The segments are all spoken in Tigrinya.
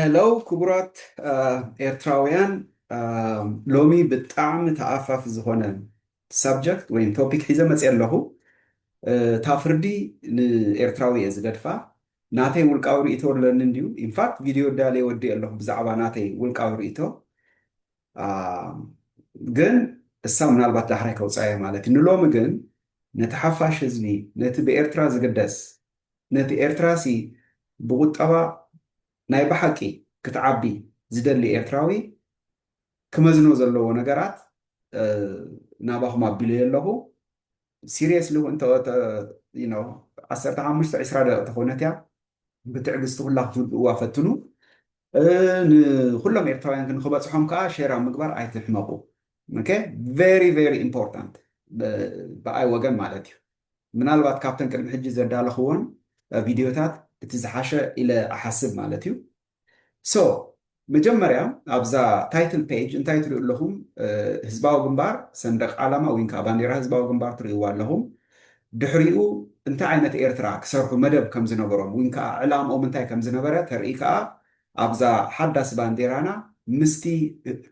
ሄሎ ክቡራት ኤርትራውያን፣ ሎሚ ብጣዕሚ ተኣፋፊ ዝኾነ ሳብጀክት ወይም ቶፒክ ሒዘ መፅየ ኣለኹ። እታ ፍርዲ ንኤርትራዊ እየ ዝገድፋ። ናተይ ውልቃዊ ርእይቶ ኣለኒ እንድዩ። ኢንፋክት ቪድዮ ዳልየ ወዲእ ኣለኹ ብዛዕባ ናተይ ውልቃዊ ርእይቶ። ግን እሳ ምናልባት ዳሕራይ ከውፅኣየ ማለት እዩ። ንሎሚ ግን ነቲ ሓፋሽ ህዝቢ፣ ነቲ ብኤርትራ ዝግደስ፣ ነቲ ኤርትራሲ ብቁጠባ ናይ ብሓቂ ክትዓቢ ዝደሊ ኤርትራዊ ክመዝኖ ዘለዎ ነገራት ናባኹም ኣቢለዮ ኣለኹ። ሲሪየስሊ እንተ ዓሰርተ ሓሙሽተ ዒስራ ደቂቕ ተኾነት እያ። ብትዕግስቲ ኩላኹም ክትርድእዋ ፈትኑ። ንኩሎም ኤርትራውያን ክንክበፅሖም ከዓ ሼር ኣብ ምግባር ኣይትሕመቁ። ኦኬ፣ ቨሪ ቨሪ ኢምፖርታንት ብኣይ ወገን ማለት እዩ። ምናልባት ካብተን ቅድሚ ሕጂ ዘዳለኽዎን ቪድዮታት እቲ ዝሓሸ ኢለ ኣሓስብ ማለት እዩ። ሶ መጀመርያ ኣብዛ ታይትል ፔጅ እንታይ ትሪኡ ኣለኹም? ህዝባዊ ግንባር ሰንደቅ ዓላማ ወይ ከዓ ባንዲራ ህዝባዊ ግንባር ትሪእዋ ኣለኹም። ድሕሪኡ እንታይ ዓይነት ኤርትራ ክሰርሑ መደብ ከም ዝነበሮም ወይ ከዓ ዕላምኦም እንታይ ከም ዝነበረ ተርኢ ከዓ ኣብዛ ሓዳስ ባንዴራና ምስቲ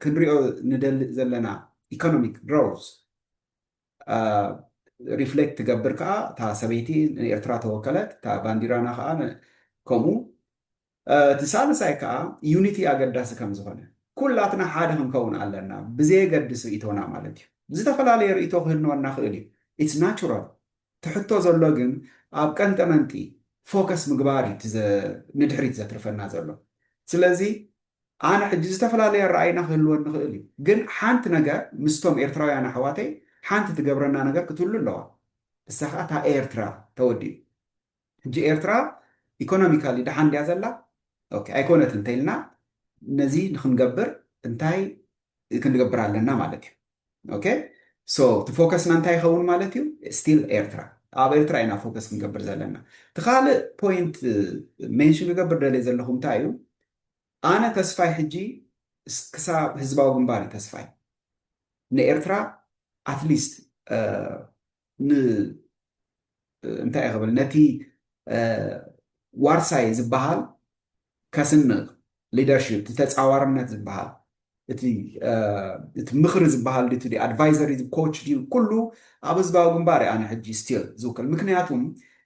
ክንሪኦ ንደሊ ዘለና ኢኮኖሚክ ግሮውዝ ሪፍሌክት ትገብር ከዓ እታ ሰበይቲ ንኤርትራ ተወከለት፣ እታ ባንዲራና ከዓ ከምኡ። እቲ ሳልሳይ ከዓ ዩኒቲ ኣገዳሲ ከም ዝኾነ፣ ኩላትና ሓደ ክንከውን ኣለና ብዘየገድስ ርእይቶና ማለት እዩ። ዝተፈላለየ ርእይቶ ክህልወና ክእል እዩ። ኢትስ ናቹራል። ትሕቶ ዘሎ ግን ኣብ ቀንጠመንጢ ፎከስ ምግባር እዩ ንድሕሪት ዘትርፈና ዘሎ። ስለዚ ኣነ ሕጂ ዝተፈላለየ ኣረኣይና ክህልወኒ ክእል እዩ፣ ግን ሓንቲ ነገር ምስቶም ኤርትራውያን ኣሕዋተይ ሓንቲ ትገብረና ነገር ክትህሉ ኣለዋ። እሳ ከዓ እታ ኤርትራ ተወዲኡ። ሕጂ ኤርትራ ኢኮኖሚካሊ ደሓን ድያ ዘላ? ኦኬ፣ ኣይኮነት እንተኢልና ነዚ ንክንገብር እንታይ ክንገብር ኣለና ማለት እዩ። ኦኬ፣ ሶ እቲ ፎከስና እንታይ ይኸውን ማለት እዩ? ስቲል ኤርትራ፣ ኣብ ኤርትራ ኢና ፎከስ ክንገብር ዘለና። እቲ ካልእ ፖይንት ሜንሽን ክገብር ደልየ ዘለኹ እንታይ እዩ? ኣነ ተስፋይ ሕጂ ክሳብ ህዝባዊ ግንባር እዩ ተስፋይ። ንኤርትራ ኣትሊስት ን እንታይ ክብል ነቲ ዋርሳይ ዝበሃል ከስንቕ፣ ሊደርሽፕ፣ እቲ ተፃዋርነት ዝበሃል እቲ ምኽሪ ዝበሃል ድዩ፣ ኣድቫይዘሪ ኮች ድዩ፣ ኩሉ ኣብ ህዝባዊ ግንባር ኣነ ሕጂ ስቲል ዝውክል። ምክንያቱም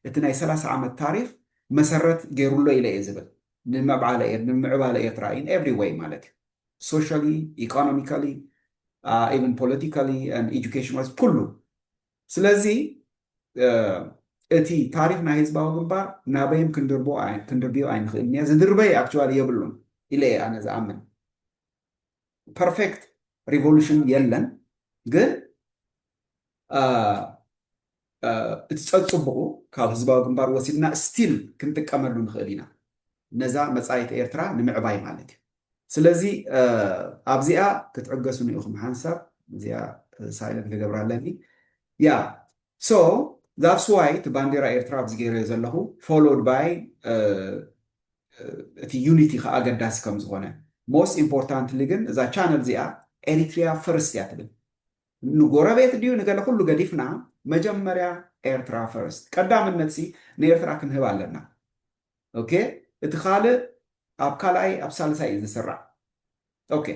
እቲ ናይ ሰላሳ ዓመት ታሪክ መሰረት ገይሩሎ ኢለ እየ ዝብል ንምዕባለ ንምዕባለ ኤርትራ ኢን ኤቭሪ ዌይ ማለት እዩ። ሶሻሊ፣ ኢኮኖሚካሊ፣ ኢቨን ፖለቲካሊ፣ ኤጁኬሽን ዋይዝ ኩሉ። ስለዚ እቲ ታሪክ ናይ ህዝባዊ ግንባር ናበይም ክንድርብዮ ኣይንኽእልን እያ። ዝድርበይ ኣክቹዋሊ የብሉን ኢለ እየ ኣነ ዝኣምን። ፐርፌክት ሪቮሉሽን የለን፣ ግን እቲ ፀፅቡቑ ካብ ህዝባዊ ግንባር ወሲድና ስቲል ክንጥቀመሉ ንኽእል ኢና፣ ነዛ መፃኢት ኤርትራ ንምዕባይ ማለት እዩ። ስለዚ ኣብዚኣ ክትዕገሱኒ ኢኹም ሓንሳብ። እዚኣ ሳይለንት ክገብራ ኣለኒ። ያ ሶ ዛትስ ዋይ እቲ ባንዴራ ኤርትራ ኣብዚ ገይረዮ ዘለኹ ፎሎድ ባይ እቲ ዩኒቲ ከዓ ኣገዳሲ ከም ዝኾነ። ሞስት ኢምፖርታንትሊ ግን እዛ ቻነል እዚኣ ኤሪትሪያ ፈርስት እያ ትብል። ንጎረቤት ድዩ ንገለ ኩሉ ገዲፍና መጀመርያ ኤርትራ ፈርስት። ቀዳምነት ሲ ንኤርትራ ክንህብ ኣለና። ኦኬ፣ እቲ ካልእ ኣብ ካልኣይ ኣብ ሳልሳይ እዩ ዝስራዕ። ኦኬ፣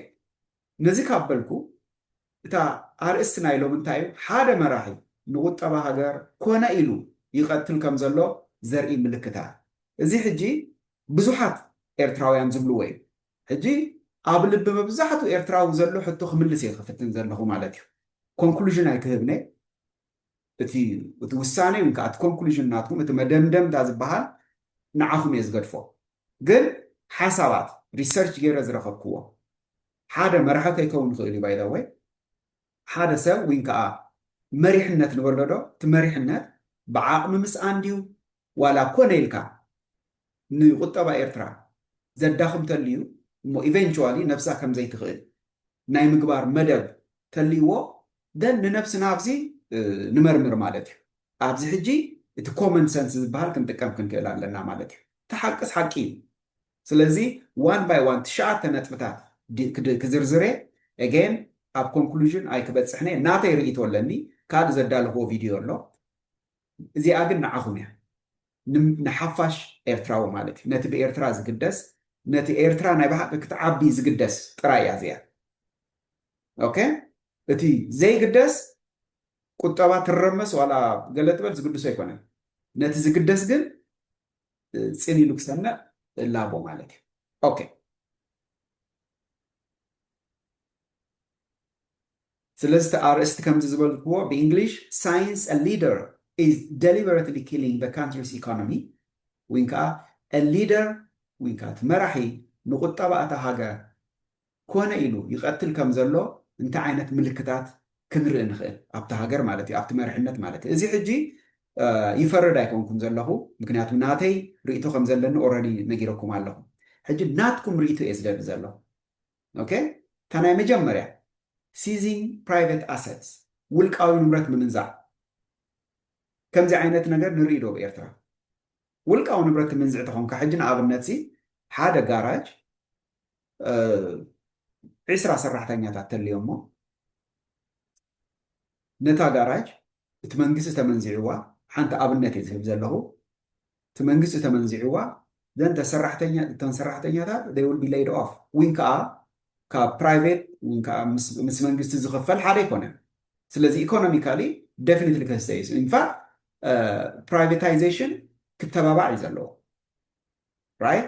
ነዚ ካብ በልኩ እታ ኣርእስቲ ናይ ሎም እንታይ እዩ? ሓደ መራሒ ንቁጠባ ሃገር ኮነ ኢሉ ይቐትል ከም ዘሎ ዘርኢ ምልክታ። እዚ ሕጂ ብዙሓት ኤርትራውያን ዝብልዎ እዩ። ሕጂ ኣብ ልቢ መብዛሕትኡ ኤርትራዊ ዘሎ ሕቶ ክምልስ እየ ክፍትን ዘለኹ ማለት እዩ። ኮንክሉዥን ኣይክህብነ። እቲ እቲ ውሳኔ ወይ ከዓ እቲ ኮንክሉዥን ናትኩም፣ እቲ መደምደምታ ዝበሃል ንዓኹም እየ ዝገድፎ። ግን ሓሳባት ሪሰርች ገይረ ዝረኸብክዎ ሓደ መራሒ ከይከውን ይኽእል እዩ። ባይ ወይ ሓደ ሰብ ወይ ከዓ መሪሕነት ንበሎ ዶ፣ እቲ መሪሕነት ብዓቕሚ ምስኣን ድዩ ዋላ ኮነ ኢልካ ንቁጠባ ኤርትራ ዘዳኽም ተልዩ እሞ ኢቨንቹዋሊ ነብሳ ከም ዘይትኽእል ናይ ምግባር መደብ ተልይዎ፣ ደን ንነብስና ኣብዚ ንመርምር ማለት እዩ። ኣብዚ ሕጂ እቲ ኮመን ሰንስ ዝበሃል ክንጥቀም ክንክእል ኣለና ማለት እዩ። እቲ ሓቅስ ሓቂ እዩ። ስለዚ ዋን ባይ ዋን ትሽዓተ ነጥብታት ክዝርዝሬ ኤጌን ኣብ ኮንክሉዥን ኣይክበፅሕነ። ናተይ ርእይቶ ኣለኒ፣ ካልእ ዘዳለኽዎ ቪድዮ ኣሎ። እዚኣ ግን ንዓኹም እያ፣ ንሓፋሽ ኤርትራዊ ማለት እዩ። ነቲ ብኤርትራ ዝግደስ ነቲ ኤርትራ ናይ ብሓቂ ክትዓቢ ዝግደስ ጥራይ እያ እዚኣ። ኦኬ፣ እቲ ዘይግደስ ቁጠባ ትረመስ ዋላ ገለ ትበል ዝግድሶ ኣይኮነን። ነቲ ዝግደስ ግን ጽን ኢሉ ክሰምዕ እላቦ ማለት እዩ። ኦኬ፣ ስለዚ እቲ ኣርእስቲ ከምዚ ዝበልክዎ ብእንግሊሽ science a leader is deliberately killing the country's economy፣ ወይ ከዓ a leader ወይ ከዓ እቲ መራሒ ንቁጠባ እታ ሃገር ኮነ ኢሉ ይቐትል ከም ዘሎ እንታይ ዓይነት ምልክታት ክንርኢ ንኽእል ኣብቲ ሃገር ማለት እዩ፣ ኣብቲ መሪሕነት ማለት እዩ። እዚ ሕጂ ይፈርድ ኣይኮንኩን ዘለኹ፣ ምክንያቱ ናተይ ርእቶ ከም ዘለኒ ኦረዲ ነጊረኩም ኣለኹ። ሕጂ ናትኩም ርእቶ እየ ዝደሊ ዘለኹ። ኦኬ፣ እታ ናይ መጀመርያ seizing private assets፣ ውልቃዊ ንብረት ምምንዛዕ። ከምዚ ዓይነት ነገር ንርኢ ዶ ብኤርትራ? ውልቃዊ ንብረት ትምንዝዕ ተኾንካ ሕጂ ንኣብነት ሲ ሓደ ጋራጅ ዒስራ ሰራሕተኛታት ተልዮሞ ነታ ጋራጅ እቲ መንግስቲ ተመንዚዕዋ፣ ሓንቲ ኣብነት እየ ዝህብ ዘለኹ፣ እቲ መንግስቲ ተመንዚዕዋ ዘንተ ሰራሕተኛ እተን ሰራሕተኛታት they will be laid off፣ ወይ ከዓ ካብ ፕራይቬት ወይ ከዓ ምስ መንግስቲ ዝኽፈል ሓደ ኣይኮነን። ስለዚ ኢኮኖሚካሊ ዴፊኒትሊ ከስተ እዩ። ኢንፋክት ፕራይቬታይዜሽን ክተባባዕ እዩ ዘለዎ። ራይት፣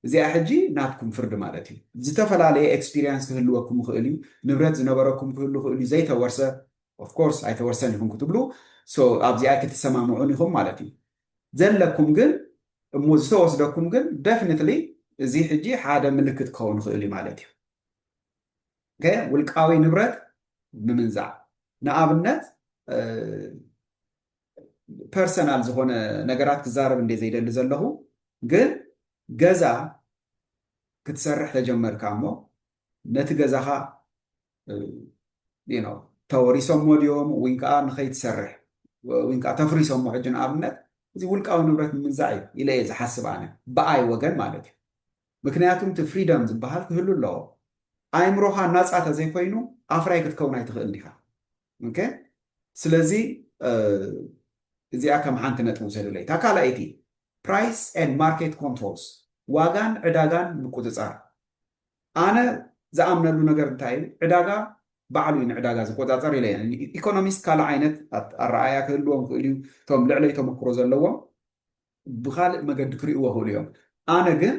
እዚኣ ሕጂ ናትኩም ፍርዲ ማለት እዩ። ዝተፈላለየ ኤክስፒሪንስ ክህልወኩም ይኽእል እዩ። ንብረት ዝነበረኩም ክህሉ ይኽእል እዩ። ዘይተወርሰ ኦፍኮርስ ኣይተወርሰን ኢኹም ክትብሉ ኣብዚኣ ክትሰማምዑን ኢኹም ማለት እዩ። ዘለኩም ግን እሞ ዝተወስደኩም ግን ዴፊኒትሊ እዚ ሕጂ ሓደ ምልክት ክኸውን ይኽእል እዩ ማለት እዩ። ውልቃዊ ንብረት ምምንዛዕ፣ ንኣብነት ፐርሰናል ዝኾነ ነገራት ክዛረብ እንደ ዘይደሊ ዘለኹ፣ ግን ገዛ ክትሰርሕ ተጀመርካ እሞ ነቲ ገዛኻ ተወሪሶሞ ድዮም ወይ ከዓ ንኸይትሰርሕ ወይ ከዓ ተፍሪሶሞ ሕጂ ንኣብነት እዚ ውልቃዊ ንብረት ምምንዛዕ እዩ ኢለ እየ ዝሓስብ ኣነ ብኣይ ወገን ማለት እዩ። ምክንያቱ እቲ ፍሪደም ዝበሃል ክህሉ ኣለዎ። ኣእምሮኻ ናፃ ተዘይኮይኑ ኣፍራይ ክትከውን ኣይትኽእል ዲኻ። ኦኬ፣ ስለዚ እዚኣ ከም ሓንቲ ነጥቢ ውሰዱለይ። እታ ካልኣይቲ price and market controls፣ ዋጋን ዕዳጋን ምቁፅፃር። ኣነ ዝኣምነሉ ነገር እንታይ እዩ? ዕዳጋ ባዕሉ እዩ ንዕዳጋ ዝቆፃፀር ኢለ። ኢኮኖሚስት ካልእ ዓይነት ኣረኣያ ክህልዎም ክእል እዩ። እቶም ልዕለይ ተመክሮ ዘለዎም ብካልእ መገዲ ክርእይዎ ክእሉ እዮም። ኣነ ግን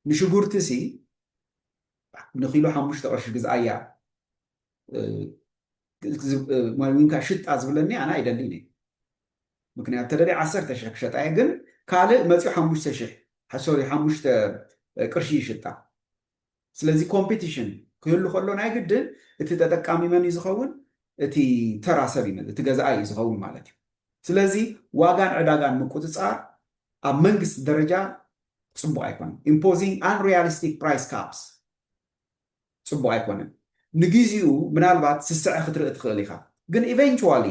ንሽጉርቲ ሲ ንኪሎ ሓሙሽተ ቅርሺ ግዝኣያ ወይ ዊንካ ሽጣ ዝብለኒ ኣነ ኣይደልን እየ። ምክንያቱ ተደልየ ዓሰርተ ሽሕ ክሸጣ እየ፣ ግን ካልእ መፂኡ ሓሙሽተ ሽሕ ሶሪ ሓሙሽተ ቅርሺ ይሽጣ። ስለዚ ኮምፒቲሽን ክህሉ ከሎ ናይ ግድን እቲ ተጠቃሚ መን እዩ ዝኸውን? እቲ ተራ ሰብ እዩ፣ እቲ ገዛኣይ እዩ ዝኸውን ማለት እዩ። ስለዚ ዋጋን ዕዳጋን ምቁፅፃር ኣብ መንግስቲ ደረጃ ፅቡቅ ኣይኮነን። Imposing unrealistic price caps ፅቡቅ ኣይኮነን። ንግዚኡ ምናልባት ስስዐ ክትርኢ ትኽእል ኢኻ፣ ግን ኢቨንቹዋሊ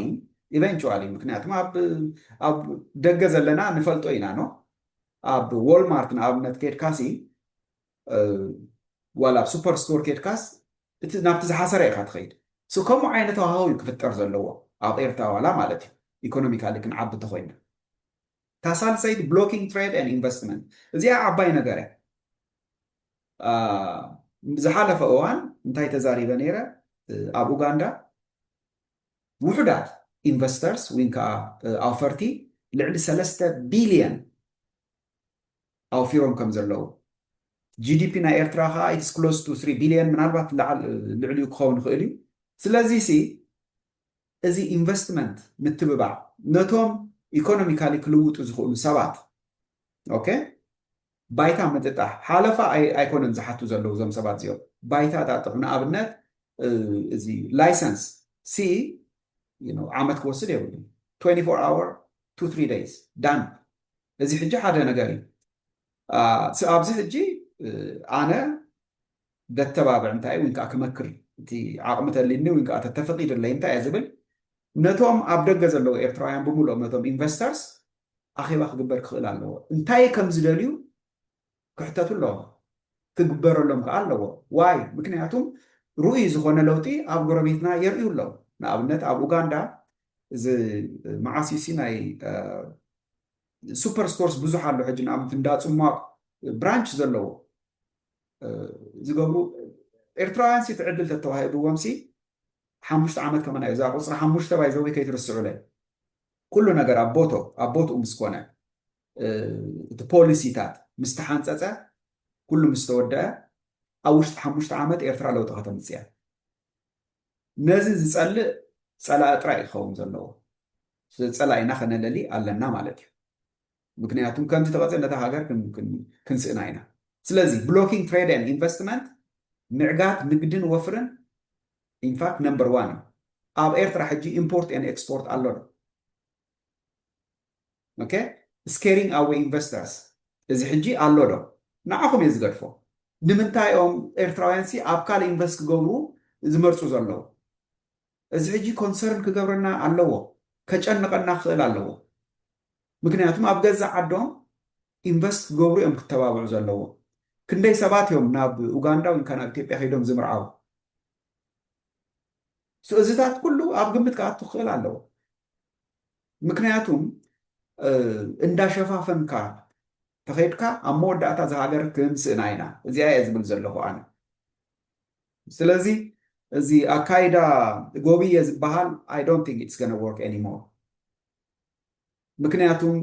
ኢቨንቹዋሊ ምክንያቱም ኣብ ደገ ዘለና ንፈልጦ ኢና ኖ ኣብ ዎልማርት ንኣብነት ኬድካሲ ዋላ ኣብ ሱፐር ስቶር ኬድካስ እቲ ናብቲ ዝሓሰረ ኢኻ ትኸይድ። ከምኡ ዓይነት ሃዋህው እዩ ክፍጠር ዘለዎ ኣብ ኤርትራ ዋላ ማለት እዩ ኢኮኖሚካሊ ክንዓቢ ተኮይና። እታ ሳልሰይቲ blocking trade and investment፣ እዚኣ ዓባይ ነገር እያ። ዝሓለፈ እዋን እንታይ ተዛሪበ ነይረ? ኣብ ኡጋንዳ ውሑዳት ኢንቨስተርስ ወይ ከዓ ኣውፈርቲ ልዕሊ ሰለስተ ቢልየን ኣውፊሮም ከም ዘለዉ፣ ጂ ዲ ፒ ናይ ኤርትራ ከዓ it's close to three billion፣ ምናልባት ልዕሊኡ ክኸውን ይኽእል እዩ። ስለዚ ሲ እዚ ኢንቨስትመንት ምትብባዕ ነቶም ኢኮኖሚካሊ ክልውጡ ዝኽእሉ ሰባት ኦኬ ባይታ ምጥጣሕ ሓለፋ ኣይኮነን ዝሓቱ ዘለዉ እዞም ሰባት እዚኦም፣ ባይታ ጣጥሑ። ንኣብነት እዚ ላይሰንስ ሲ ዓመት ክወስድ የብሉ፣ twenty-four hour two three days done። እዚ ሕጂ ሓደ ነገር እዩ። ኣብዚ ሕጂ ኣነ ደተባብዕ እንታይ ወይ ከዓ ክመክር እቲ ዓቕሚ ተሊኒ ወይ ከዓ ተተፈቂድለይ እንታይ እየ ዝብል፣ ነቶም ኣብ ደገ ዘለዉ ኤርትራውያን ብምሉኦም ነቶም ኢንቨስተርስ ኣኼባ ክግበር ክኽእል ኣለዎ። እንታይ ከም ዝደልዩ ክሕተቱ ኣለዎም፣ ክግበረሎም ከዓ ኣለዎ። ዋይ ምክንያቱም ርኡይ ዝኾነ ለውጢ ኣብ ጎረቤትና የርእዩ ኣለዉ። ንኣብነት ኣብ ኡጋንዳ እዚ መዓስ እዩ ሲ ናይ ሱፐር ስቶርስ ብዙሕ ኣሎ ሕጂ ንኣብነት እንዳ ፅሟቕ ብራንች ዘለዎ ዝገብሩ ኤርትራውያን ሲ ትዕድል ተተዋሂብዎም ሲ ሓሙሽተ ዓመት ከመና እዩ እዛ ቁፅሪ ሓሙሽተ ባይዘዊ ከይትርስዑለይ ኩሉ ነገር ኣብ ቦቶ ኣብ ቦትኡ ምስ ኮነ እቲ ፖሊሲታት ምስ ተሓንፀፀ ኩሉ ምስ ተወደአ ኣብ ውሽጢ ሓሙሽተ ዓመት ኤርትራ ለውጢ ከተምፅእ እያ። ነዚ ዝፀልእ ፀላኢ ጥራይ እዩ ክኸውን ዘለዎ። ስለዚ ፀላኢና ከነለሊ ኣለና ማለት እዩ። ምክንያቱም ከምዚ ተቐፅል ነታ ሃገር ክንስእና ኢና። ስለዚ blocking trade and investment ምዕጋት ንግድን ወፍርን ኢንፋክት ነምበር ዋን እዩ። ኣብ ኤርትራ ሕጂ ኢምፖርት ኤን ኤክስፖርት ኣሎ ዶ? Okay? Scaring away investors እዚ ሕጂ ኣሎ ዶ? ንዓኹም እየ ዝገድፎ። ንምንታይ እዮም ኤርትራውያን ሲ ኣብ ካልእ ኢንቨስት ክገብሩ ዝመርፁ ዘለዉ? እዚ ሕጂ ኮንሰርን ክገብረና ኣለዎ፣ ከጨንቐና ክኽእል ኣለዎ። ምክንያቱም ኣብ ገዛእ ዓዶም ኢንቨስት ክገብሩ እዮም ክተባብዑ ዘለዎ። ክንደይ ሰባት እዮም ናብ ኡጋንዳ ወይ ናብ ኢትዮጵያ ከይዶም ዝምርዓው? እዚታት ኩሉ ኣብ ግምት ክኣቱ ክኽእል ኣለዎ። ምክንያቱም እንዳሸፋፈንካ ተኸይድካ ኣብ መወዳእታ ዝሃገር ክንስእና ኢና። እዚኣ እየ ዝብል ዘለኹ ኣነ። ስለዚ እዚ ኣካይዳ ጎብየ ዝበሃል I don't think it's gonna work anymore። ምክንያቱም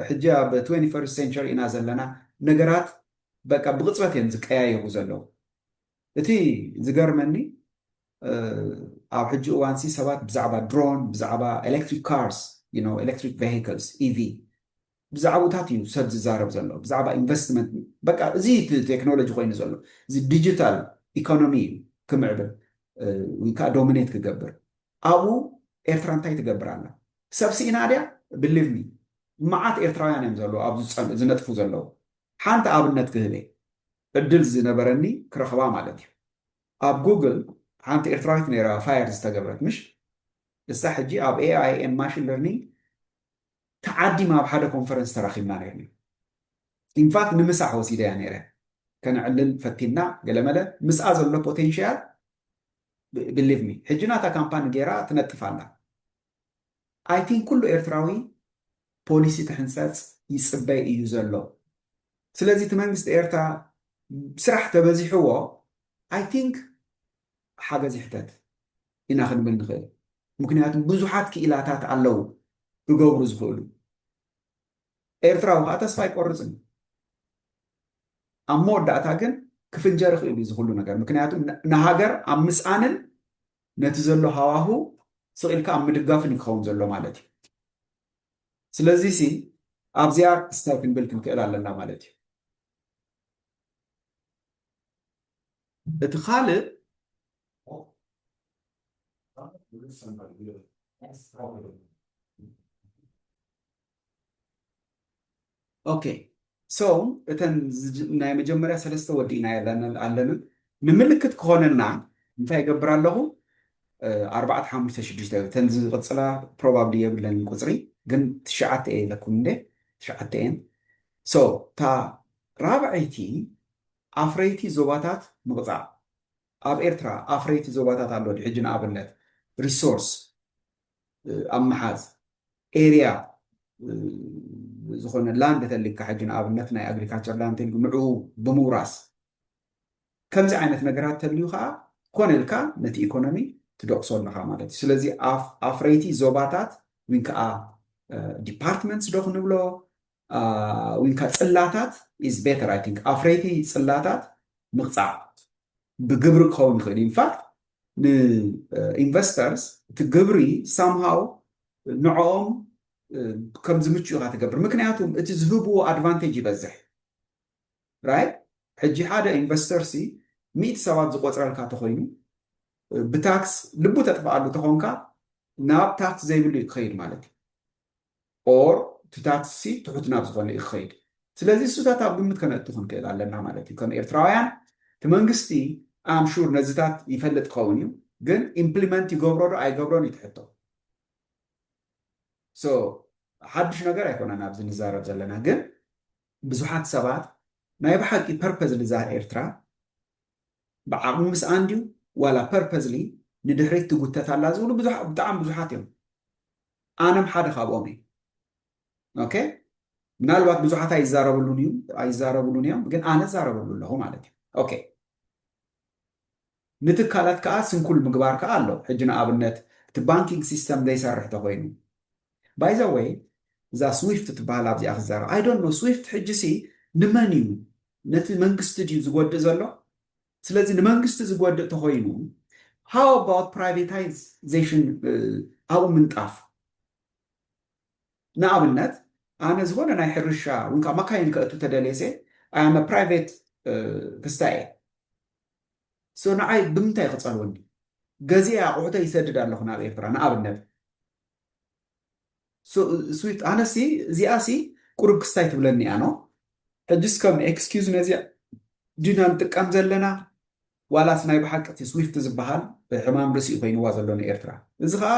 ሕጂ ኣብ twenty-first century ኢና ዘለና። ነገራት በቃ ብቕፅበት እዮም ዝቀያየሩ ዘለዉ። እቲ ዝገርመኒ ኣብ ሕጂ እዋንሲ ሰባት ብዛዕባ ድሮን ብዛዕባ ኤሌክትሪክ ካርስ ኤሌክትሪክ ቬሂክልስ ኢቪ ብዛዕባታት እዩ ሰብ ዝዛረብ ዘሎ ብዛዕባ ኢንቨስትመንት በቃ እዚ ቴክኖሎጂ ኮይኑ ዘሎ እዚ ዲጂታል ኢኮኖሚ እዩ ክምዕብል ወይ ከዓ ዶሚኔት ክገብር ኣብኡ ኤርትራ እንታይ ትገብር ኣላ ሰብ ስኢና ድያ ብሊቭ ሚ መዓት ኤርትራውያን እዮም ዘለዉ ኣብ ዝነጥፉ ዘለዉ ሓንቲ ኣብነት ክህበ ዕድል ዝነበረኒ ክረኽባ ማለት እዩ ኣብ ጉግል ሓንቲ ኤርትራዊት ነይራ ፋየር ዝተገብረት ምሽ እሳ ሕጂ ኣብ ኤኣይ ኤን ማሽን ለርኒንግ ተዓዲማ ኣብ ሓደ ኮንፈረንስ ተራኺብና ነርኒ ኢንፋክት ንምሳሕ ወሲደያ ነይረ ከነዕልል ፈቲና ገለመለ ምስኣ ዘሎ ፖቴንሽያል ብሊቭ ሚ ሕጂ ናታ ካምፓኒ ገይራ ትነጥፍ ኣላ I think ኩሉ ኤርትራዊ ፖሊሲ ትሕንፀፅ ይፅበይ እዩ ዘሎ ስለዚ እቲ መንግስቲ ኤርትራ ስራሕ ተበዚሕዎ I think ሓገዝ ይሕተት ኢና ክንብል ንኽእል ምክንያቱም ብዙሓት ክኢላታት ኣለዉ ክገብሩ ዝኽእሉ ኤርትራዊ ከዓ ተስፋ ኣይቆርፅን ኣብ መወዳእታ ግን ክፍንጀር ይኽእል እዩ ዝኩሉ ነገር ምክንያቱም ንሃገር ኣብ ምስኣንን ነቲ ዘሎ ሃዋሁ ስቕ ኢልካ ኣብ ምድጋፍን ክኸውን ዘሎ ማለት እዩ ስለዚ ሲ ኣብዚኣ ክስታይ ክንብል ክንክእል ኣለና ማለት እዩ እቲ ካልእ ኦኬ so እተን ናይ መጀመርያ ሰለስተ ወዲእና ኣለና ኣለና ንምልክት ክኾነና እንታይ ይገብር ኣለኹ ኣርባዕተ ሓሙሽተ ሽዱሽተ እተን ዝቕፅላ ፕሮባብሊ የብለን ቁፅሪ ግን ትሽዓተ እየ ኢለኩም እንደ ትሽዓተ እየን so እታ ራብዐይቲ ኣፍረይቲ ዞባታት ምቕፃዕ ኣብ ኤርትራ ኣፍረይቲ ዞባታት ኣሎ ሕጂ ንኣብነት ሪሶርስ ኣብ ምሓዝ ኤርያ ዝኾነ ላንድ ተልካ ሕጂ ንኣብነት ናይ ኣግሪካልቸር ላንድ ተልኩ ንዕኡ ብምውራስ ከምዚ ዓይነት ነገራት ተልዩ ከዓ ኮነ ኢልካ ነቲ ኢኮኖሚ ትደቅሶ ኣለካ ማለት እዩ ስለዚ ኣፍረይቲ ዞባታት ወይ ከዓ ዲፓርትመንትስ ዶ ክንብሎ ወይ ከዓ ፅላታት is better I think ኣፍረይቲ ፅላታት ምቕፃዕ ብግብሪ ክኸውን ይኽእል ኢንፋክት ንኢንቨስተርስ እቲ ግብሪ ሳምሃው ንዕኦም ከም ዝምቹ ኢኻ ትገብር ምክንያቱም እቲ ዝህብዎ ኣድቫንቴጅ ይበዝሕ right ሕጂ ሓደ ኢንቨስተር ሲ ሚእቲ ሰባት ዝቆፅረልካ ተኮይኑ ብታክስ ልቡ ተጥፍኣሉ ተኾንካ ናብ ታክስ ዘይብሉ እዩ ክኸይድ ማለት እዩ or እቲ ታክስ ሲ ትሑት ናብ ዝኾነ እዩ ክኸይድ ስለዚ እሱታት ኣብ ግምት ከነእቱ ክንክእል ኣለና ማለት እዩ ከም ኤርትራውያን እቲ መንግስቲ I'm sure ነዚታት ይፈልጥ ክኸውን እዩ ግን ኢምፕሊመንት ይገብሮ ዶ ኣይገብሮን እዩ ትሕቶ so ሓድሽ ነገር ኣይኮነን ኣብዚ ንዛረብ ዘለና ግን ብዙሓት ሰባት ናይ ብሓቂ ፐርፐዝሊ እዛ ኤርትራ ብዓቕሚ ምስኣን ድዩ ዋላ ፐርፐዝሊ ንድሕሪት ትጉተት ኣላ ዝብሉ ብዙሓ- ብጣዕሚ ብዙሓት እዮም ኣነም ሓደ ካብኦም እዩ okay ምናልባት ብዙሓት ኣይዛረብሉን እዩ ኣይዛረብሉን እዮም፣ ግን ኣነ ዛረበሉ ኣለኹ ማለት እዩ። ኦኬ፣ ንትካላት ከዓ ስንኩል ምግባር ከዓ ኣሎ። ሕጂ ንኣብነት እቲ ባንኪንግ ሲስተም ዘይሰርሕ ተኮይኑ፣ ባይዘወይ እዛ ስዊፍት ትበሃል ኣብዚኣ ክዛረብ ኣይዶን ነው። ስዊፍት ሕጂ ሲ ንመን እዩ? ነቲ መንግስቲ ድዩ ዝጎድእ ዘሎ? ስለዚ ንመንግስቲ ዝጎድእ ተኮይኑ፣ how about privatization? ኣብኡ ምንጣፍ፣ ንኣብነት ኣነ ዝኾነ ናይ ሕርሻ እውን ካብ መካይን ከእቱ ተደልየሰ ኣያመ ፕራይቬት ክስታይ እየ። ንዓይ ብምንታይ ክፀልወኒ? ገዚአ ኣቑሑተ ይሰድድ ኣለኹ ናብ ኤርትራ ንኣብነት። ስዊፍት ኣነሲ እዚኣሲ ቁሩብ ክስታይ ትብለኒ እያ ነው። ሕጅስ ከም ኤክስኪዝ ነዚኣ ዲና ንጥቀም ዘለና ዋላስ ናይ ብሓቂ እቲ ስዊፍት ዝበሃል ሕማም ርእሲ ኮይንዋ ዘሎ ንኤርትራ። እዚ ከዓ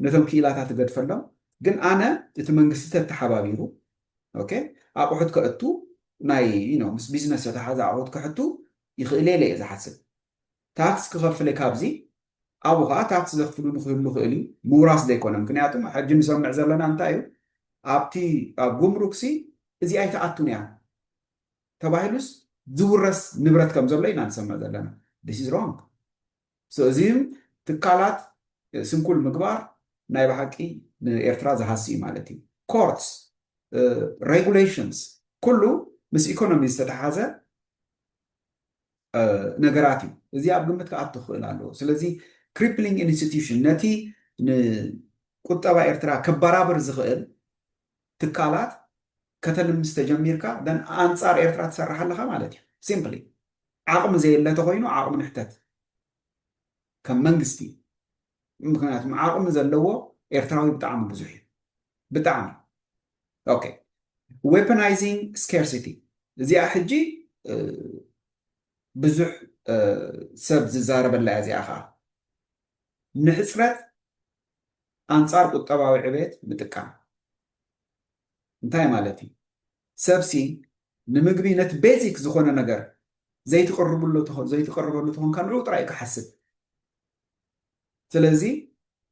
ነቶም ክኢላታት ትገድፈሎም። ግን ኣነ እቲ መንግስቲ ተተሓባቢሩ ኣቑሑት ከእቱ ናይ ምስ ቢዝነስ ዝተሓዘ ኣቑሑት ከሕቱ ይኽእል የለ እየ ዝሓስብ። ታክስ ክኸፍል ካብዚ ኣብኡ ከዓ ታክስ ዘኽፍሉ ንክህሉ ክእል እዩ። ምውራስ ዘይኮነ ምክንያቱ ሕጂ ንሰምዕ ዘለና እንታይ እዩ ኣብቲ ኣብ ጉምሩክሲ እዚኣ ኣይትኣቱን እያ ተባሂሉስ ዝውረስ ንብረት ከም ዘሎ ኢና ንሰምዕ ዘለና። This is wrong። እዚ ትካላት ስንኩል ምግባር ናይ ብሓቂ ንኤርትራ ዝሃሲ እዩ ማለት እዩ። ኮርትስ፣ ሬጉሌሽንስ ኩሉ ምስ ኢኮኖሚ ዝተተሓዘ ነገራት እዩ። እዚ ኣብ ግምት ክኣቱ ክኽእል ኣለዎ። ስለዚ ክሪፕሊንግ ኢንስቲትዩሽን ነቲ ንቁጠባ ኤርትራ ከባራብር ዝኽእል ትካላት ከተልምስ ተጀሚርካ ኣንፃር ኤርትራ ትሰርሕ ኣለኻ ማለት እዩ። ሲምፕሊ ዓቕሚ ዘየለ ተኮይኑ ዓቕሚ ንሕተት ከም መንግስቲ። ምክንያቱም ዓቕሚ ዘለዎ ኤርትራዊ ብጣዕሚ ብዙሕ እዩ። ብጣዕሚ okay። Weaponizing scarcity፣ እዚኣ ሕጂ ብዙሕ ሰብ ዝዛረበላ እያ። እዚኣ ከዓ ንሕፅረት ኣንፃር ቁጠባዊ ዕቤት ምጥቃም እንታይ ማለት እዩ? ሰብሲ ንምግቢ ነቲ ቤዚክ ዝኾነ ነገር ዘይትቕርብሉ ዘይትቕርበሉ ተኾንካ ንዑ ጥራይ ክሓስብ። ስለዚ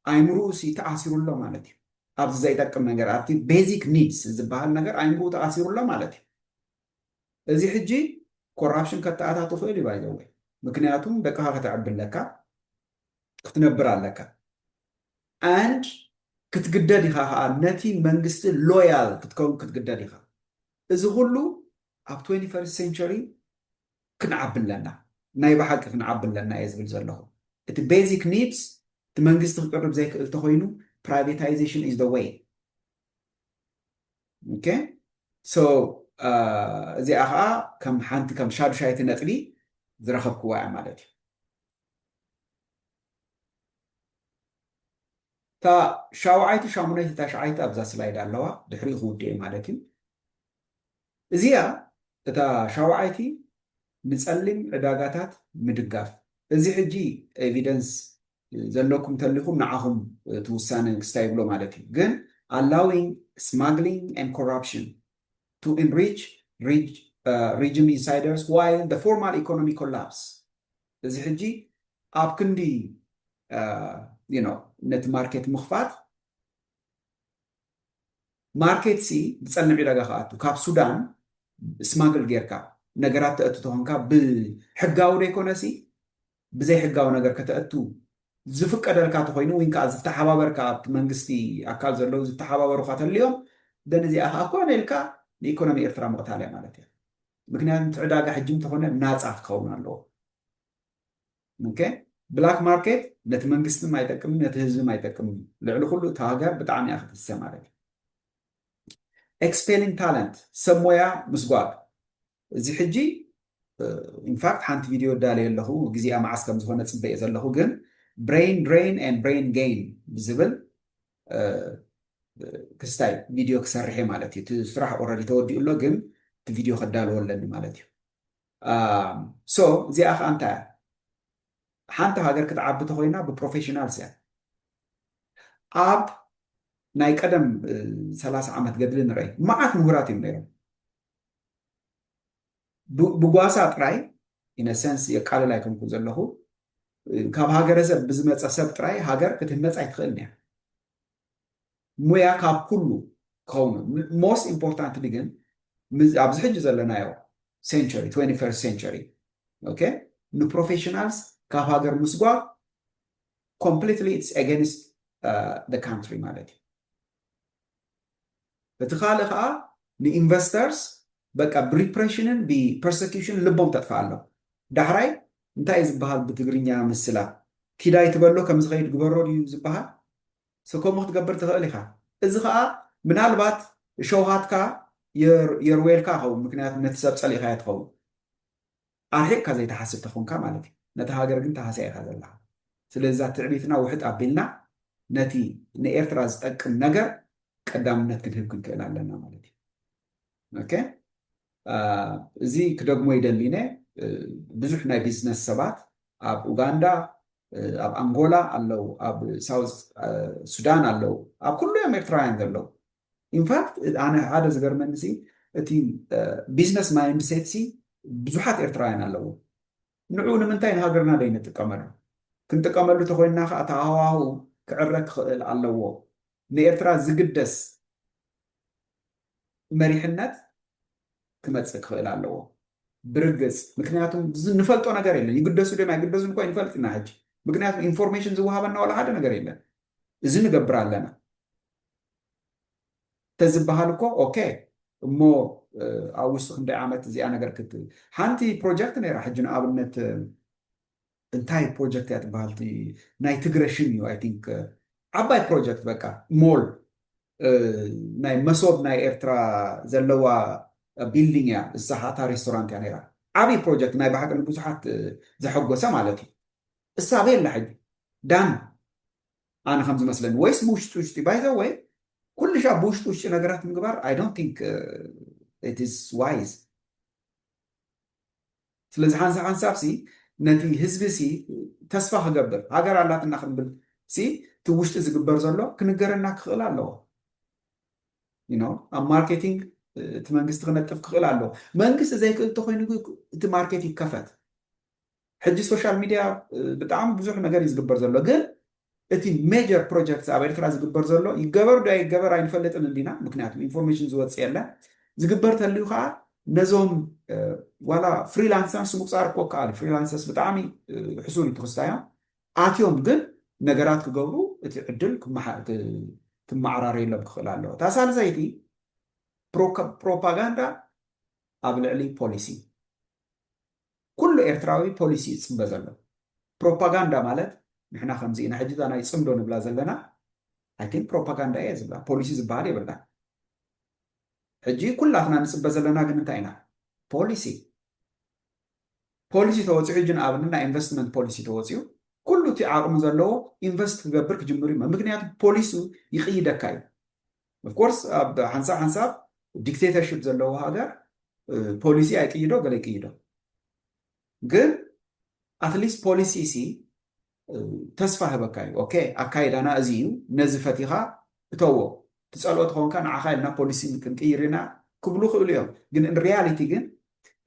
ኣይምርኡ ሲ ተኣሲሩ ኣሎ ማለት እዩ። ኣብዚ ዘይጠቅም ነገር ኣብቲ ቤዚክ ኒድስ ዝበሃል ነገር ኣይምርኡ ተኣሲሩ ኣሎ ማለት እዩ። እዚ ሕጂ ኮራፕሽን ከተኣታቱ ክእል እዩ ባይዘወይ። ምክንያቱም ደቅኻ ከተዕቢ ኣለካ፣ ክትነብር ኣለካ። And ክትግደድ ኢኻ ከዓ ነቲ መንግስቲ ሎያል ክትከውን ክትግደድ ኢኻ። እዚ ኩሉ ኣብ twenty-first century ክንዓቢ ኣለና፣ ናይ ብሓቂ ክንዓቢ ኣለና እየ ዝብል ዘለኹ። እቲ ቤዚክ ኒድስ እቲ መንግስቲ ክቅርብ ዘይክእል ተኮይኑ privatization is the way። Okay። So እዚኣ ከዓ ከም ሓንቲ ከም ሻዱሻይቲ ነጥቢ ዝረኸብክዋ እያ ማለት እዩ። እታ ሻውዓይቲ ሻሙነይቲ ታሽዓይቲ ኣብዛ ስላይድ ኣለዋ፣ ድሕሪኡ ክውድእ ማለት እዩ። እዚኣ እታ ሻውዓይቲ ንፀሊም ዕዳጋታት ምድጋፍ። እዚ ሕጂ ኤቪደንስ ዘለኩም ተሊኩም ንዓኹም እቲ ውሳነ ክስታይ ይብሎ ማለት እዩ። ግን allowing smuggling and corruption to enrich regime insiders while the formal economy collapse። እዚ ሕጂ ኣብ ክንዲ ነቲ ማርኬት ምኽፋት፣ ማርኬት ሲ ብፀልም ዕዳጋ ክኣቱ ካብ ሱዳን ስማግል ጌርካ ነገራት ተእቱ ተኾንካ ብሕጋዊ ዘይኮነ ሲ ብዘይሕጋዊ ነገር ከተእቱ ዝፍቀደልካ ተኮይኑ ወይ ከዓ ዝተሓባበርካ ኣብቲ መንግስቲ ኣካል ዘለዉ ዝተሓባበሩካ ተልዮም ደን እዚኣ ከዓ ኮነ ኢልካ ንኢኮኖሚ ኤርትራ ምቕታል እያ ማለት እያ። ምክንያቱ እቲ ዕዳጋ ሕጂ እንተኾነ ናፃ ክኸውን ኣለዎ። ኦኬ፣ ብላክ ማርኬት ነቲ መንግስትን ኣይጠቅምን ነቲ ህዝብን ኣይጠቅምን። ልዕሊ ኩሉ እቲ ሃገር ብጣዕሚ እያ ክትስተ ማለት እዩ። ኤክስፔሊንግ ታለንት ሰብ ሞያ ምስጓግ። እዚ ሕጂ ኢንፋክት ሓንቲ ቪድዮ እዳለየ ኣለኹ፣ ግዜኣ መዓስ ከም ዝኾነ ፅበየ ዘለኹ፣ ግን brain drain and brain gain ብዝብል ክስታይ ቪድዮ ክሰርሕ እየ ማለት እዩ። እቲ ስራሕ ኦረዲ ተወዲኡ ኣሎ፣ ግን እቲ ቪድዮ ከዳልዎ ኣለኒ ማለት እዩ። ሶ እዚኣ ከዓ እንታይ እያ? ሓንቲ ሃገር ክትዓቢ ተኮይና ብፕሮፌሽናልስ እያ። ኣብ ናይ ቀደም ሰላሳ ዓመት ገድሊ ንረይ መዓት ምሁራት እዮም ነይሮም። ብጓሳ ጥራይ ኢነሰንስ የቃልል ኣይኮንኩ ዘለኹ፣ ካብ ሃገረሰብ ብዝመፀ ሰብ ጥራይ ሃገር ክትህነፅ ኣይትኽእልን እያ። ሙያ ካብ ኩሉ ክኸውን ሞስት ኢምፖርታንትሊ ግን ኣብዚ ሕጂ ዘለናዮ century twenty-first century okay ንprofessionals ካብ ሃገር ምስጓግ completely it's against the country ማለት እዩ። እቲ ካልእ ከዓ ንinvestors በቃ ብrepression ን ብpersecution ን ልቦም ተጥፍእ ኣሎ። ዳሕራይ እንታይ እዩ ዝበሃል ብትግርኛ ምስላ ኪዳይ ትበሎ ከም ዝኸይድ ግበሮ ድዩ ዝበሃል? ሰከሙ ክትገብር ትኽእል ኢኻ። እዚ ከዓ ምናልባት ሸውሃትካ የርዌልካ ይኸውን፣ ምክንያቱ ነቲ ሰብ ፀሊእካዮ ትኸውን። ኣርሒቕካ ዘይትሓስብ ተኾንካ ማለት እዩ። ነታ ሃገር ግን ተሃስያ ኢኻ ዘለኻ። ስለዚ እዛ ትዕቢትና ውሕጥ ኣቢልና ነቲ ንኤርትራ ዝጠቅም ነገር ቀዳምነት ክንህብ ክንክእል ኣለና ማለት እዩ። ኦኬ፣ እዚ ክደግሞ ይደሊነ። ብዙሕ ናይ ቢዝነስ ሰባት ኣብ ኡጋንዳ፣ ኣብ ኣንጎላ ኣለዉ፣ ኣብ ሳውዝ ሱዳን ኣለዉ፣ ኣብ ኩሉ እዮም ኤርትራውያን ዘለዉ። ኢንፋክት ኣነ ሓደ ዝገርመኒ ሲ እቲ ቢዝነስ ማይንድሴት ሲ ብዙሓት ኤርትራውያን ኣለዉ። ንዑ ንምንታይ ንሃገርና ደይንጥቀመሉ? ክንጥቀመሉ ተኮይንና ከዓ ተሃዋህው ክዕረ ክኽእል ኣለዎ። ንኤርትራ ዝግደስ መሪሕነት ክመፅእ ክኽእል ኣለዎ ብርግፅ። ምክንያቱም ንፈልጦ ነገር የለን። ይግደሱ ድዮም ኣይግደሱን እኮ ይንፈልጥ ኢና ሕጂ። ምክንያቱም ኢንፎርሜሽን ዝወሃበና ዋላ ሓደ ነገር የለን። እዚ ንገብር ኣለና ተዝበሃል እኮ ኦኬ እሞ ኣብ ውሽጢ ክንደይ ዓመት እዚኣ ነገር ክት ሓንቲ ፕሮጀክት ነይራ። ሕጂ ንኣብነት እንታይ ፕሮጀክት እያ ትበሃል? ናይ ትግረ ሽም እዩ I think ዓባይ ፕሮጀክት በቃ ሞል ናይ መሶብ ናይ ኤርትራ ዘለዋ ቢልዲንግ እያ። እሳ እታ ሬስቶራንት እያ ነይራ። ዓብይ ፕሮጀክት ናይ ብሓቂ ንብዙሓት ዘሐጎሰ ማለት እዩ። እሳ ኣበይ ኣላ ሕጂ? ዳን ኣነ ከም ዝመስለኒ ወይስ ብውሽጢ ውሽጢ ባይዘ ወይ ኩሉ ሻ ብውሽጢ ውሽጢ ነገራት ምግባር I don't think it is wise። ስለዚ ሓንሳብ ሓንሳብ ሲ ነቲ ህዝቢ ሲ ተስፋ ክገብር ሃገር ኣላትና ክንብል ሲ እቲ ውሽጢ ዝግበር ዘሎ ክንገረና ክኽእል ኣለዎ። ኣብ ማርኬቲንግ እቲ መንግስቲ ክነጥፍ ክኽእል ኣለዎ። መንግስቲ ዘይክእል ተኮይኑ እቲ ማርኬት ይከፈት። ሕጂ ሶሻል ሚድያ ብጣዕሚ ብዙሕ ነገር እዩ ዝግበር ዘሎ፣ ግን እቲ ሜጀር ፕሮጀክት ኣብ ኤርትራ ዝግበር ዘሎ ይገበር ዶ ይገበር ኣይንፈልጥን እንዲና፣ ምክንያቱ ኢንፎርሜሽን ዝወፅ የለ። ዝግበር ተልዩ ከዓ ነዞም ዋላ ፍሪላንሰርስ ምቁፃር እኮ ከኣል ፍሪላንሰርስ ብጣዕሚ ሕሱር እዩ ትክስታዮም ኣትዮም ግን ነገራት ክገብሩ እቲ ዕድል ክመዓራረየሎም ክኽእል ኣለዎ። እታ ሳልሰይቲ ፕሮፓጋንዳ ኣብ ልዕሊ ፖሊሲ ኩሉ ኤርትራዊ ፖሊሲ ይፅበ ዘሎ። ፕሮፓጋንዳ ማለት ንሕና ከምዚ ኢና ሕጂ እዛ ናይ ፅምዶ ንብላ ዘለና I think ፕሮፓጋንዳ እየ ዝብላ ፖሊሲ ዝበሃል የብልና። ሕጂ ኩላትና ንፅበ ዘለና ግን እንታይ ኢና ፖሊሲ ፖሊሲ ተወፂኡ ሕጂ ንኣብነት ናይ ኢንቨስትመንት ፖሊሲ ተወፂኡ ኩሉ እቲ ዓቕሚ ዘለዎ ኢንቨስት ክገብር ክጅምር እዩ። ምክንያቱ ፖሊሲ ይቕይደካ እዩ። ኦፍኮርስ ኣብ ሓንሳብ ሓንሳብ ዲክቴተርሽፕ ዘለዎ ሃገር ፖሊሲ ኣይቅይዶ ገለ ይቅይዶ ግን ኣትሊስት ፖሊሲ ሲ ተስፋ ህበካ እዩ። ኦኬ ኣካይዳና እዚ እዩ፣ ነዚ ፈቲኻ እተዎ፣ ትጸልኦ ተኾንካ ንዓኻ ኢልና ፖሊሲ ክንቅይር ኢና ክብሉ ክእሉ እዮም። ግን ሪያሊቲ ግን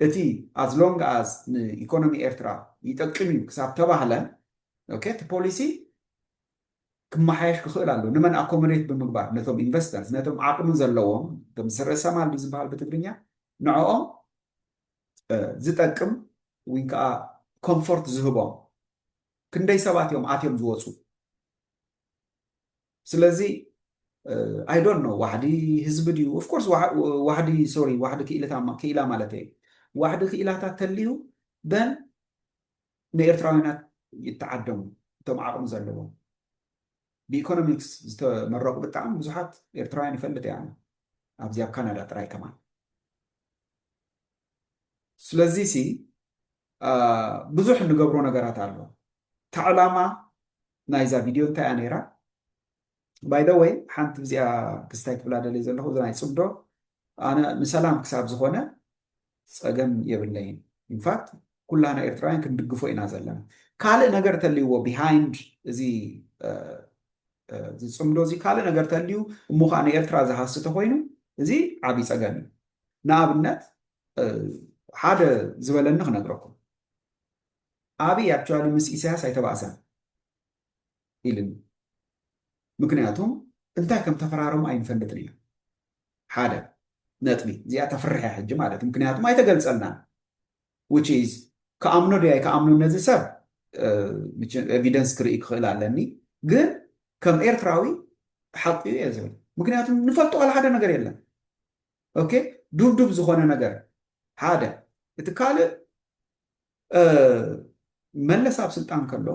እቲ as long as ንኢኮኖሚ ኤርትራ ይጠቅም እዩ ክሳብ ተባህለ ኦኬ እቲ ፖሊሲ ክመሓየሽ ክኽእል ኣሎ። ንመን ኣኮሞዴት ብምግባር ነቶም ኢንቨስተርስ ነቶም ዓቕሚ ዘለዎም ቶም ርእሰ ማል ዝበሃል ብትግርኛ ንዕኦም ዝጠቅም ወይ ከዓ ኮምፎርት ዝህቦም ክንደይ ሰባት እዮም ኣትዮም ዝወፁ። ስለዚ I don't know ዋሕዲ ህዝቢ ድዩ of course ዋሕዲ sorry ዋሕዲ ክኢላ ማለት እየ ዋሕዲ ክኢላታት ተልዩ then ንኤርትራውያናት ይተዓደሙ እቶም ዓቕሚ ዘለዎም ብኢኮኖሚክስ ዝተመረቑ ብጣዕሚ ብዙሓት ኤርትራውያን ይፈልጥ እያ ኣብዚ ኣብ ካናዳ ጥራይ ከማን ስለዚ ሲ ብዙሕ እንገብሮ ነገራት ኣሎ ተዕላማ ናይዛ ቪድዮ እንታይ እያ ነይራ by the way ሓንቲ እዚኣ ክስታይ ክብላ ደልየ ዘለኹ እዚ ናይ ፅምዶ ኣነ ንሰላም ክሳብ ዝኾነ ፀገም የብለይን ኢንፋክት ኩላና ኤርትራውያን ክንድግፎ ኢና ዘለና ካልእ ነገር ተልይዎ behind እዚ ዝፅምዶ እዚ ካልእ ነገር ተልዩ እሞ ከዓ ንኤርትራ ዝሃሲ ተኮይኑ እዚ ዓብዪ ፀገም እዩ ንኣብነት ሓደ ዝበለኒ ክነግረኩም ኣብይ actually ምስ ኢሳያስ ኣይተባእሰን ኢልኒ ምክንያቱም እንታይ ከም ተፈራረሙ ኣይንፈልጥን ኢና ሓደ ነጥቢ እዚኣ ተፍርሕ እያ ሕጂ ማለት እዩ። ምክንያቱም ኣይተገልጸልናን። Which is፣ ከኣምኖ ድያ ኣይከኣምኖ ነዚ ሰብ ኤቪደንስ ክርኢ ክኽእል ኣለኒ፣ ግን ከም ኤርትራዊ ሓቂ እዩ እየ ዝብል። ምክንያቱም ንፈልጦ ዋላ ሓደ ነገር የለን። ኦኬ፣ ዱብዱብ ዝኾነ ነገር ሓደ። እቲ ካልእ፣ መለስ ኣብ ስልጣን ከሎ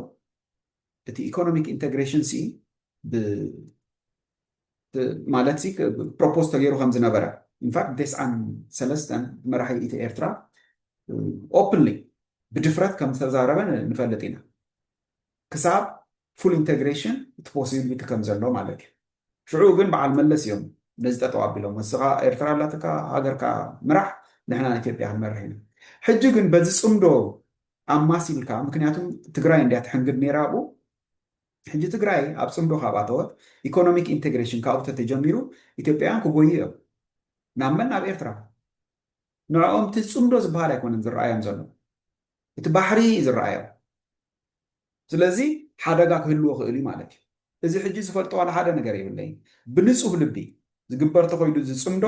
እቲ ኢኮኖሚክ ኢንቴግሬሽን ሲ ማለት ሲ ፕሮፖዝ ተገይሩ ከም ዝነበረ፣ ኢንፋክት ደስኣን ሰለስተን መራሒ ኢትዮ ኤርትራ ኦፕንሊ ብድፍረት ከም ዝተዛረበ ንፈልጥ ኢና። ክሳብ ፉል ኢንቴግሬሽን እቲ ፖሲቢሊቲ ከም ዘሎ ማለት እዩ። ሽዑ ግን በዓል መለስ እዮም ነዚ ጠጠው ኣቢሎም፣ እስኻ ኤርትራ ኣላትካ፣ ሃገርካ ምራሕ፣ ንሕና ኢትዮጵያ ክንመርሕ ኢና። ሕጂ ግን በዚ ጽምዶ ኣማሲልካ፣ ምክንያቱም ትግራይ እንድያ ትሕንግድ ነይራ ኣብኡ። ሕጂ ትግራይ ኣብ ጽምዶ ካብ ኣተወት፣ ኢኮኖሚክ ኢንቴግሬሽን ካብኡ ተተጀሚሩ፣ ኢትዮጵያውያን ክጎዩ እዮም። ናብ መን? ናብ ኤርትራ። ንዕኦም እቲ ጽምዶ ዝበሃል ኣይኮነን ዝረኣዮም ዘሎ፣ እቲ ባሕሪ እዩ ዝረኣዮም። ስለዚ ሓደጋ ክህልዎ ክእል እዩ ማለት እዩ። እዚ ሕጂ ዝፈልጦ ዋላ ሓደ ነገር የብለይን። ብንጹህ ልቢ ዝግበር ተኾይኑ ዝጽምዶ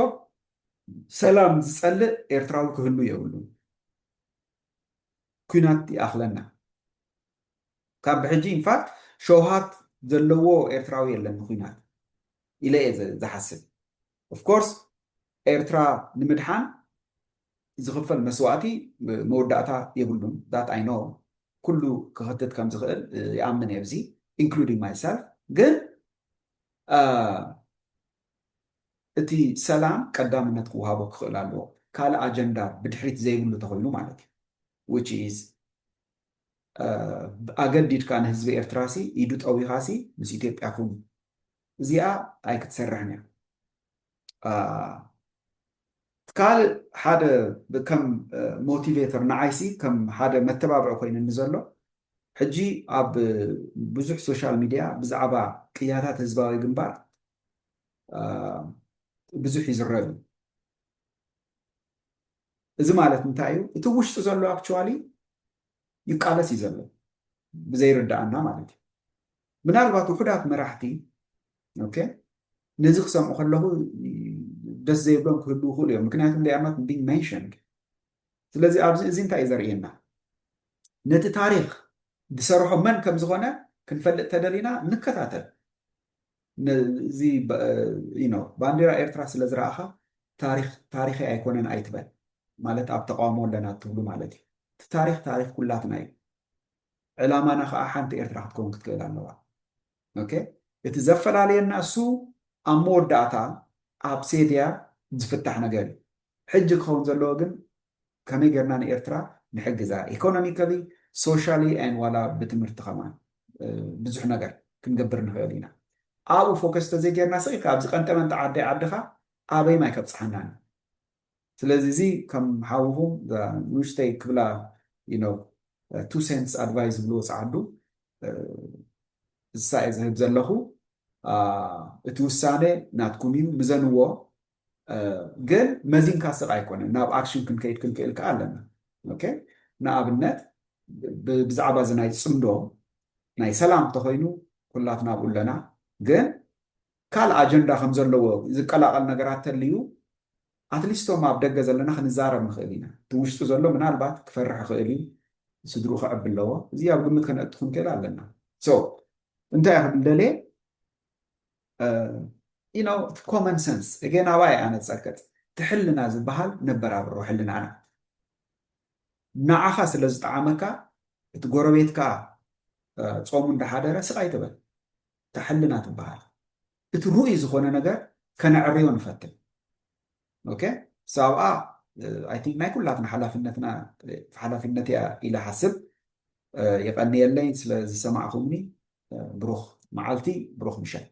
ሰላም ዝጸልእ ኤርትራዊ ክህሉ የብሉን። ኩናት ይኣኽለና። ካብ ብሕጂ ኢንፋክት ሸውሃት ዘለዎ ኤርትራዊ የለን ንኩናት ኢለ እየ ዝ- ዝሓስብ። ኦፍኮርስ ኤርትራ ንምድሓን ዝኽፈል መስዋእቲ መወዳእታ የብሉን። ዳት ኣይ ኖ ኩሉ ክኸትት ከም ዝኽእል ይኣምን እየ፣ ኣብዚ ኢንክሉዲንግ ማይሰልፍ። ግን እቲ ሰላም ቀዳምነት ክወሃቦ ክኽእል ኣለዎ፣ ካልእ ኣጀንዳ ብድሕሪት ዘይብሉ ተኾይኑ ማለት እዩ። Which is ኣገዲድካ ንህዝቢ ኤርትራ ሲ ኢዱ ጠዊኻ ሲ ምስ ኢትዮጵያ ኩን፣ እዚኣ ኣይክትሰርሕን እያ። ካልእ ሓደ ከም ሞቲቬተር ንዓይሲ ከም ሓደ መተባብዒ ኮይንኒ ዘሎ፣ ሕጂ ኣብ ብዙሕ ሶሻል ሚድያ ብዛዕባ ቅያታት ህዝባዊ ግንባር ብዙሕ ይዝረብ እዩ። እዚ ማለት እንታይ እዩ? እቲ ውሽጢ ዘሎ ኣክቹዋሊ ይቃለስ እዩ ዘሎ፣ ብዘይርዳኣና ማለት እዩ። ምናልባት ውሑዳት መራሕቲ፣ ኦኬ፣ ነዚ ክሰምዑ ከለኹ ደስ ዘይብሎም ክህልዉ ይኽእሉ እዮም፣ ምክንያቱም they are not being mentioned። ስለዚ ኣብዚ እዚ እንታይ እዩ ዘርእየና? ነቲ ታሪኽ ዝሰርሖ መን ከም ዝኾነ ክንፈልጥ ተደሊና ንከታተል። ነዚ ባ- you know፣ ባንዲራ ኤርትራ ስለ ዝረኣኻ ታሪኽ ታሪኸይ ኣይኮነን ኣይትበል፣ ማለት ኣብ ተቃውሞ ኣለና ትብሉ ማለት እዩ። እቲ ታሪኽ ታሪኽ ኩላትና እዩ። ዕላማና ከዓ ሓንቲ ኤርትራ ክትከውን ክትክእል ኣለዋ። ኦኬ፣ እቲ ዘፈላለየና እሱ ኣብ መወዳእታ ኣብ ሴድያ ዝፍታሕ ነገር እዩ። ሕጂ ክኸውን ዘለዎ ግን ከመይ ጌርና ንኤርትራ ንሕግዛ፣ ኢኮኖሚካሊ፣ ሶሻሊ፣ ን ዋላ ብትምህርቲ ከማን ብዙሕ ነገር ክንገብር ንኽእል ኢና። ኣብኡ ፎከስ ተዘይጌርና ስቕ ኢልካ ኣብዚ ቀንጠመንጠ ዓዲ ዓድኻ ኣበይም ኣይከብፅሓናን። ስለዚ እዚ ከም ሓውኹም ንእሽተይ ክብላ ቱ ሴንትስ ኣድቫይስ ዝብልዎ ፀዓዱ እሳ እየ ዝህብ ዘለኹ። እቲ ውሳነ ናትኩም እዩ፣ ምዘንዎ። ግን መዚንካ ስቕ ኣይኮነን፣ ናብ ኣክሽን ክንከይድ ክንክእል ከዓ ኣለና። ኦኬ፣ ንኣብነት ብ- ብዛዕባ እዚ ናይ ፅምዶ ናይ ሰላም ተኮይኑ ኩላትና ኣብኡ ኣለና። ግን ካልእ ኣጀንዳ ከም ዘለዎ ዝቀላቀል ነገራት ተልዩ ኣትሊስቶም ኣብ ደገ ዘለና ክንዛረብ ንኽእል ኢና። እቲ ውሽጢ ዘሎ ምናልባት ክፈርሕ ይኽእል እዩ፣ ስድርኡ ክዕብ ኣለዎ። እዚ ኣብ ግምት ከነእቱ ክንክእል ኣለና። ሶ እንታይ ክብል ደልየ ኢኖ ኮመን ሰንስ እገን ኣባይ ኣነ ጸቅጥ ትሕልና ዝበሃል ነበር ኣብሮ ሕልናና ንዓኻ ስለ ዝጠዓመካ እቲ ጎረቤትካ ጾሙ እንዳሓደረ ስቕ ኣይትበል። ተሕልና ትበሃል እቲ ርኡይ ዝኾነ ነገር ከነዕርዮ ንፈትን። ኦኬ ሳብኣ ኣይ ቲንክ ናይ ኩላትና ሓላፍነትና ሓላፍነት እያ ኢለ ሓስብ። የቐንየለይ ስለ ዝሰማዕኹምኒ። ብሩኽ መዓልቲ፣ ብሩኽ ምሸት።